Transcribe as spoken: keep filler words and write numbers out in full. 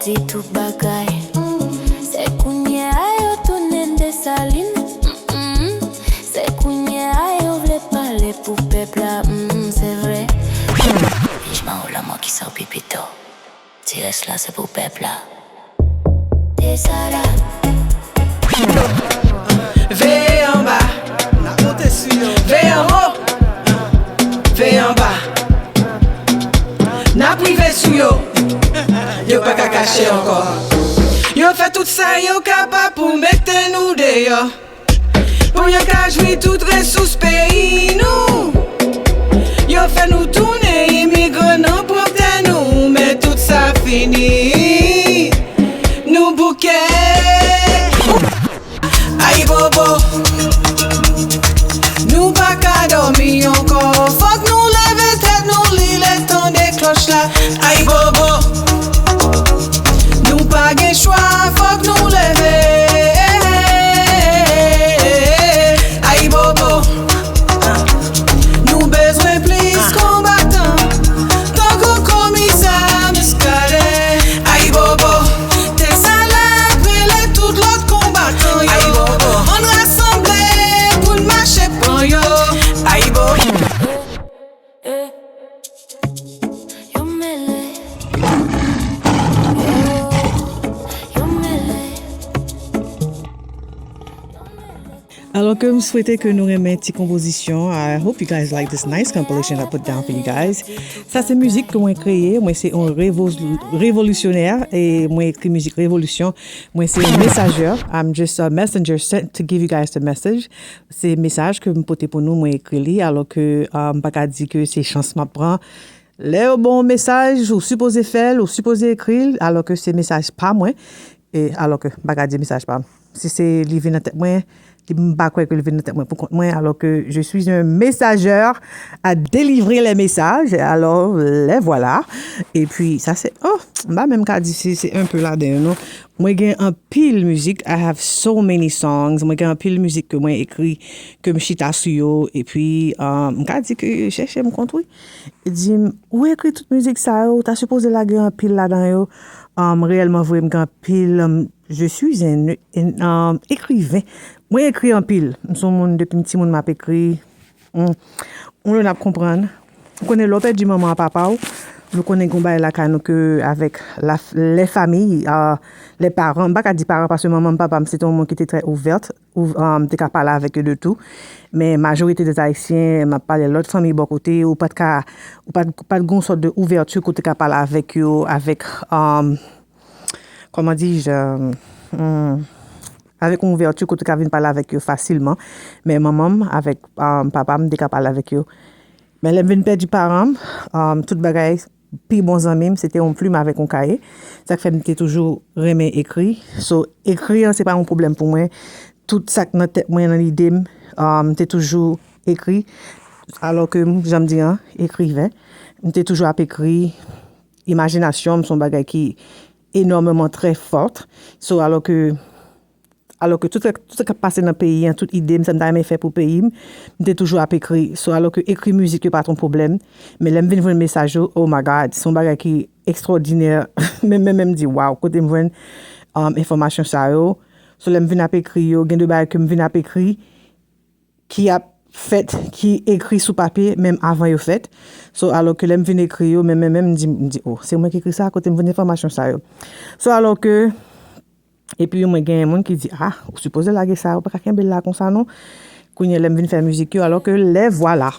Di tout bagay. Se kounye a yo tounen Desalin. Mm-mm. Se kounye a yo vle pale pou pèp la. Mm, se vre. Jijman ou lanmò ki sa w pi pito. Ti rès la se pou pèp la. Desalin. Veye anba. N ap monte sou yo. Veye anwo. Veye anba. N ap rive sou yo. Yo pa ka kache ankò. Yo fè tout sa yo kapab pou mete nou deyò. Pou yo ka jwi tout resous peyi nou. Yo fè nou tounen imigran nan pwòp tè nou. Men tout sa fini. Nou bouke. Ayibobo. Nou pa ka dòmi ankò. Fòk nou leve tèt nou, li lè tande klòch la. Ayibobo. Nou pa gen chwa, fòk nou leve. Ayibobo. Nou bezwen plis konbatan. Tankou komisè Muscadin. Ayibobo. Desalin ap rele tout lòt konbatan yo. Ayibobo. Ann rasanble pou n mache pran yo. Ayibobo. Yo mele. Yo, yo mele. Alò ke m swete ke nou renmen ti konpozisyon. I hope you guys like this nice compilation I put down for you guys. Sa se mizik ke mwen kreye. Mwen se yon revo- revolisyonè e mwen ekri mizik revolisyon. Mwen se yon mesajè. I'm just a messenger sent to give you guys the message. Se mesaj ke m pote pou nou, mwen ekri li, alò ke, ah, m pa ka di ke se chans m ap pran. Lè yo ba w yon mesaj, ou sipoze fè l, ou sipoze ekri l, alò ke se mesaj pa mwen. E alò ke m pa ka di mesaj pa m. Si se li vin nan tèt mwen, li, m pa kwè ke li vin nan tèt mwen pou kont mwen, alò ke je suis un messager à délivrer les messages. Alò, les voilà. Epi, sa se, oh, m pa menm ka di si se un peu ladan yo, non. Mwen gen anpil mizik. I have so many songs. Mwen gen anpil mizik ke mwen ekri, ke m chita sou yo. Epi, ah, m ka di ke chèche m kont, wi. Di m, ou ekri tout mizik sa yo, ou ta sipoze lage anpil ladan yo. Um, reyèlman vre, m gen anpil, um, je suis un, un, um, écrivain. Mwen ekri anpil. M se yon moun, depi m timoun, m ap ekri. Hmm. Yon lè n ap konprann. Ou konnen lè w pèdi manman ak papa w, nou konnen gen yon bagay lakay nou ke avèk la, les familles, ah, les parents, m pa ka di paran paske manman m, papa m, se te yon moun ki te trè ouvèt. Ou, um, te ka pale avèk yo de tout. Men majorite dè Ayisyen, m ap pale lòt fanmi bò kote, ou pa t ka, ou pa t, pa t gen yon sòt de ouvèti ke w te ka pale avèk yo, avèk, um, kòman di je, um, avèk yon ouvèti ke w te ka vin pale avèk yo fasilman. Men manman m, avèk, um, papa m, m te ka pale avèk yo. Men lè m vin pèdi paran m, um, tout bagay, pi bon zanmi m, se te yon plim avèk yon kaye. Sa k fè m te toujou renmen ekri. So, ekri an, se pa yon pwoblèm pou mwen. Tout sa k nan tèt mwen, nan lide m, um, m te toujou ekri. Alò ke, m, jan m di an, ekriven. M te toujou ap ekri. Imajinasyon m, se yon bagay ki enòmeman trè fòt. So, alò ke Alò ke tout, tout sa k ap pase nan peyi an, tout ide m, sa m ta renmen fè pou peyi m, m te toujou ap ekri. So, alò ke ekri mizik yo pa t yon pwoblèm, men lè m vin jwenn mesaj yo, oh my God, se yon bagay ki ekstwòdinè. Men, men, men m di, waw, kote m jwenn, um, enfòmasyon sa yo? So, lè m vin ap ekri yo, gen de bagay ke m vin ap ekri, ki ap fèt, ki ekri sou papye, menm avan yo fèt. So, alò ke lè m vin ekri yo, men, men, men m di, m di, oh, se mwen ki ekri sa, kote m jwenn enfòmasyon sa yo? So, alò ke Epi mwen gen moun ki di, ah, ou sipoze lage sa, ou pa ka kenbe l la konsa non. Kounye a lè m vin fè mizik yo, alò ke les voilà.